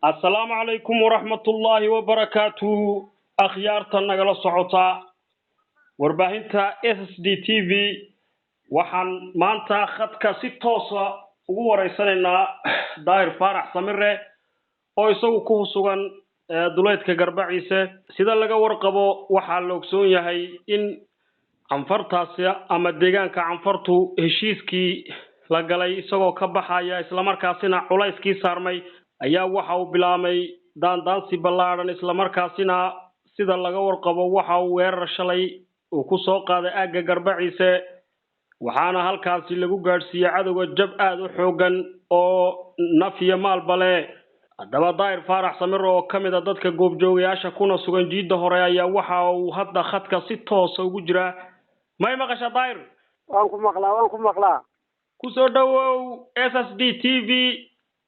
Assalaamu calaykum waraxmatullaahi wabarakaatuhu. Akhyaarta nagala socota warbaahinta SSD TV, waxaan maanta khadka si toosa ugu wareysanaynaa Daahir Faarax Samire oo isagu ku sugan duleedka Garbaciise. Sida laga warqabo, waxaa la ogsoon yahay in Canfartaasi ama deegaanka Canfartu heshiiskii la galay isagoo ka baxaya, islamarkaasina culayskii saarmay ayaa waxa uu bilaabmay daandaansi ballaadhan. Islamarkaasina sida laga warqabo, waxa uu weerar shalay uu ku soo qaaday aagga Garbaciise, waxaana halkaasi lagu gaadhsiiyey cadowga jab aada u xoogan oo naf iyo maalba leh. Haddaba, Daahir Faarax Samir oo ka mid a dadka goobjoogayaasha kuna sugan jiidda hore ayaa waxa uu hadda khadka si toosa ugu jiraa. May maqasha, Daahir? Waan ku maqlaa, waan ku maqlaa. Kusoo dhawow SSD TV.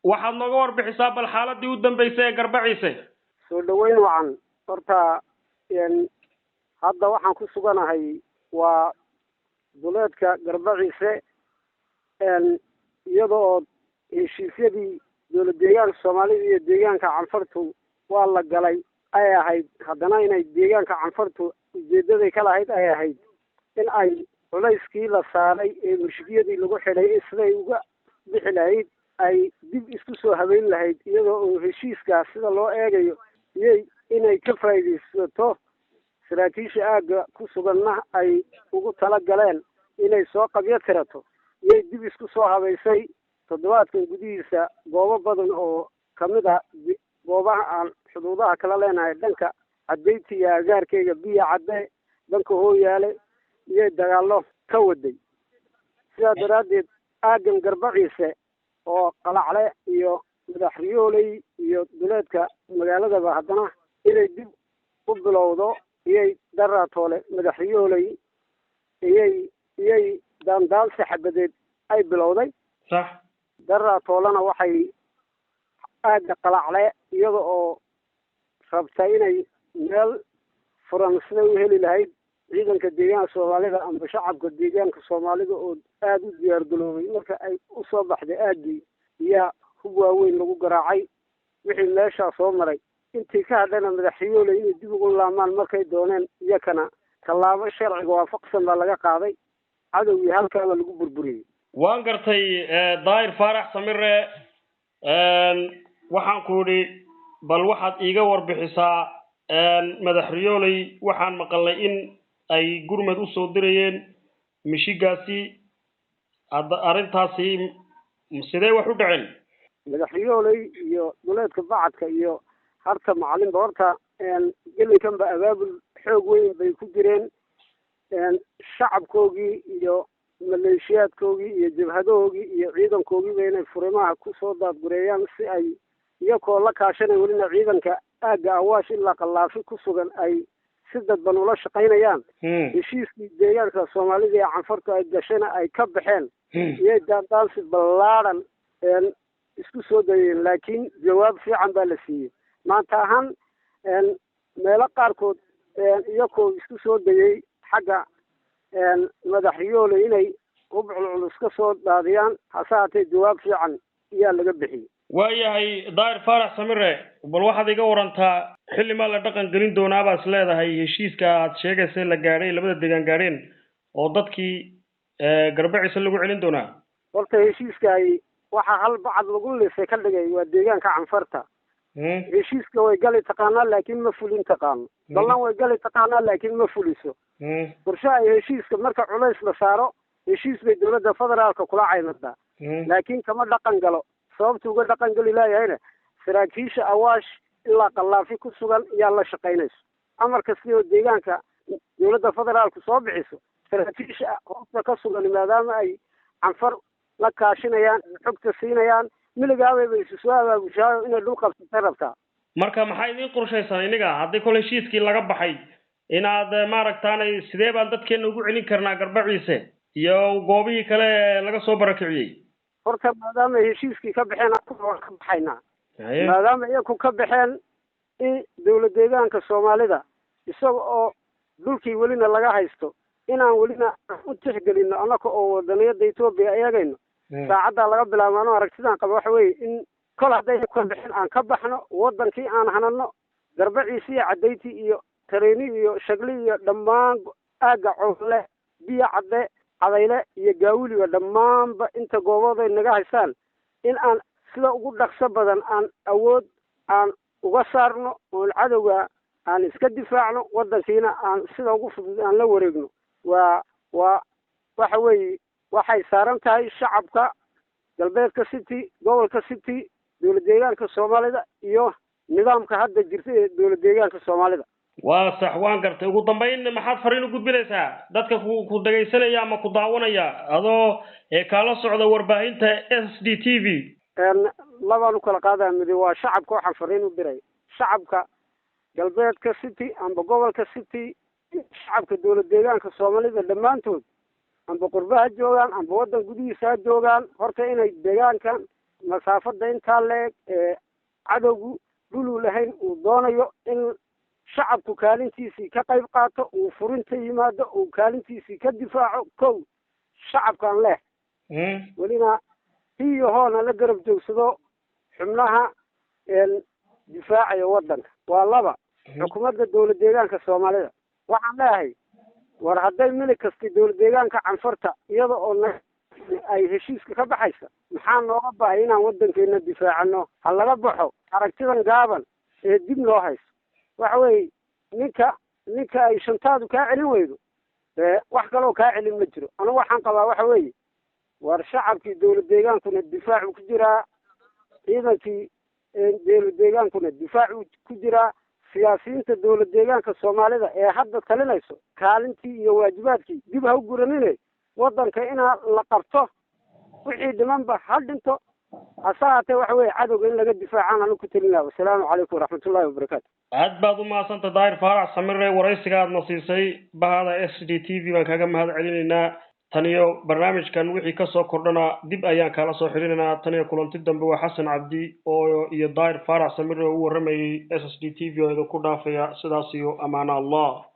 Waxaad nooga warbixisaa bal xaaladii u dambeysay ee Garbaciise. Soo dhaweyn wacan. Horta hadda waxaan ku suganahay waa duleedka Garbaciise, iyada oo heshiisyadii dowlad deegaanka Soomaalida iyo deegaanka Canfartu waa la galay ay ahayd, haddana inay deegaanka Canfartu ujeedaday ka lahayd ay ahayd in ay culayskii la saaray ee mushkiyadii lagu xidhay siday uga bixi lahayd ay dib isku soo habeyn lahayd, iyadoo oo heshiiskaas sida loo eegayo iyay inay ka faa'iidaysato, saraakiisha aagga ku suganna ay ugu tala galeen inay soo qabyo tirato, iyay dib isku soo habaysay. Toddobaadkan gudihiisa goobo badan oo kamid a goobaha aan xuduudaha kala leenahay, dhanka Cadeynta iyo agaarkeyga, Biya Cadde, dhanka Hooyaale, iyay dagaallo ka waday. Sidaa daraaddeed aaggan Garbaciise oo Qalacle iyo Madaxriyooley iyo duleedka magaaladaba haddana inay dib u bilowdo iyay Daraatoole Madaxriyooley iyay daandaansi xabadeed ay bilowday. Daraatoolena waxay aagga Qalacle, iyada oo rabta inay meel furan siday u heli lahayd, ciidanka deegaanka Soomaalida amba shacabka deegaanka Soomaalida oo aada u diyaar garoobay marka ay usoo baxday aaggii iyaa hub waaweyn lagu garaacay wixii meeshaa soo maray. Intii ka hadhana Madaxriyooley inay dib ugu laamaan markay dooneen, iyakana tallaabo sharciga waafaqsan baa laga qaaday, cadowgii halkaaba lagu burburiyey. Waan gartay, Daahir Faarax Samire. Waxaan ku idhi, bal waxaad iiga warbixisaa Madaxriyooley. Waxaan maqalnay in ay gurmad usoo dirayeen mishigaasi. Hadda arrintaasi sidee wax u dhaceen? Madaxriyooley iyo duleedka Bacadka iyo Harta Macalinba horta gelinkanba abaabul xoog weyn bay ku jireen. Shacabkoogii iyo maleeshiyaadkoogii iyo jabhadahoogii iyo ciidankoogiiba inay furimaha kusoo daadgureeyaan si ay iyakoo la kaashanay welina ciidanka aagga Awaash ilaa Qallaafi ku sugan ay si dadban ula shaqaynayaan. Heshiiskii deegaanka Soomaalida ee Canfartu ay gashayna ay ka baxeen, iyay daandaansi ballaadhan isku soo dayeen, laakiin jawaab fiican baa la siiyey. Maanta ahaan meelo qaarkood iyakoo isku soo dayey xagga Madaxriyoole inay hub culculus ka soo daadiyaan, hase haatee jawaab fiican iyaa laga bixiyey. Waayahay, Daahir Faarax Samire, bal waxaad iga warantaa xilli maa la dhaqan gelin doonaa is leedahay heshiiska aad sheegaysa la gaadhay, labada deegaan gaadheen, oo dadkii Garbaciise lagu celin doonaa? Horta heshiiskaay waxaa hal bacad lagu lisay ka dhigay waa deegaanka Canfarta. Heshiiska way gali taqaanaa, laakiin ma fulin taqaano. Ballan way gali taqaanaa, laakiin ma fuliso. Qorshe ay heshiiska marka culays la saaro, heshiis bay dowladda federaalka kula caymadaa, laakiin kama dhaqan galo. Sababta uga dhaqan geli laayahayna, saraakiisha Awaash ilaa Qallaafi ku sugan ayaa la shaqaynayso. Amar kasta oo deegaanka dowladda federaalku soo bixiso, saraakiisha hoosta ka sugan, maadaama ay Canfar la kaashinayaan, xogta siinayaan, miligaabay bay isu soo abaabushaa inay dhul qabsatay rabtaa. Marka maxaa idiin qorshaysan iniga haddii kole heshiiskii laga baxay inaad maaragtaanay sidee baan dadkeena ugu celin karnaa Garbaciise iyo goobihii kale ee laga soo barakiciyey? Horta maadaama heshiiskii ka baxeen, waan ka baxaynaa. Maadaama iyaku ka baxeen in dowlad deegaanka Soomaalida isaga oo dhulkii welina laga haysto, inaan welina u tixgelino annaka oo wadaniyada Etoobiya eegayno, saacaddaa laga bilaabo anu aragtidaan qaba waxa weeye in Kol haddayna ka bixin, aan ka baxno waddankii, aan hanano Garbaciisi iyo Cadayti iyo Tareeni iyo Shagli iyo dhammaan aagga Cowle, Biyo Cadde, Cadayle iyo Gaawiliba, dhammaanba inta goobood ay naga haystaan in aan sida ugu dhaqso badan aan awood aan uga saarno, oon cadowga aan iska difaacno, waddankiina aan sida ugu fudud aan la wareegno. Waa waxa weeye, waxay saaran tahay shacabka Galbeedka City, gobolka City, dowlad deegaanka Soomaalida iyo nidaamka hadda jirta ee dowlad deegaanka Soomaalida. Waa sax, waan gartay. Ugu dambayn, maxaad fariin u gudbinaysaa dadka ku dhegaysanaya ama ku daawanaya adoo ee kaala socda warbaahinta SDTV? Labaan u kala qaadaya. Midi waa shacabka. Waxaan fariin u diray shacabka Galbeedka City amba gobolka City, shacabka dowlad deegaanka Soomaalida dhammaantood, amba qurba ha joogaan amba waddan gudihiisa ha joogaan, horta inay deegaankan masaafada intaa leeg ee cadowgu dhuluu lahayn uu doonayo in shacabku kaalintiisii ka qayb qaato, uu furinta yimaado, uu kaalintiisii ka difaaco. Kow, shacabkaan leh welina hiyo hoona la garab joogsado xubnaha difaacaya waddanka. Waa laba, xukuumadda dowlad deegaanka Soomaalida waxaan leeyahay, war hadday milig kasti dowlad deegaanka Canfarta iyada oo ay heshiiska ka baxaysa, maxaa nooga baahay inaan waddankeena difaacano? Ha laga baxo aragtidan gaaban ee dib noo hayso. Waxa weeye, ninka ay shantaadu kaa celin weydo, wax kaloo kaa celin ma jiro. Anigu waxaan qabaa, waxa weeye, war shacabkii dowlad deegaankuna difaacuu ku jiraa, ciidankii dowlad deegaankuna difaacuu ku jiraa, siyaasiyiinta dowlad deegaanka Soomaalida ee hadda talinayso kaalintii iyo waajibaadkii dib ha u guranine, waddanka inaa la qabto, wixii dhimanba ha dhinto, hase haatee waxa weeye cadowga in laga difaacaan anigu ku talin laha. Wasalaamu calaykum waraxmatullahi wabarakaatu. Aad baad u mahadsanta, Daahir Faarax Samire. Waraysiga aadna siisay bahada SDTV baan kaaga mahad celinaynaa. Tan iyo barnaamijkan wixii kasoo kordhana dib ayaan kaala soo xirinaynaa. Tan iyo kulanti dambe, waa Xasan Cabdi oo iyo Daahir Faarax Samire oo u warramayay SSDTV oo idinku dhaafaya sidaas iyo amaana Allah.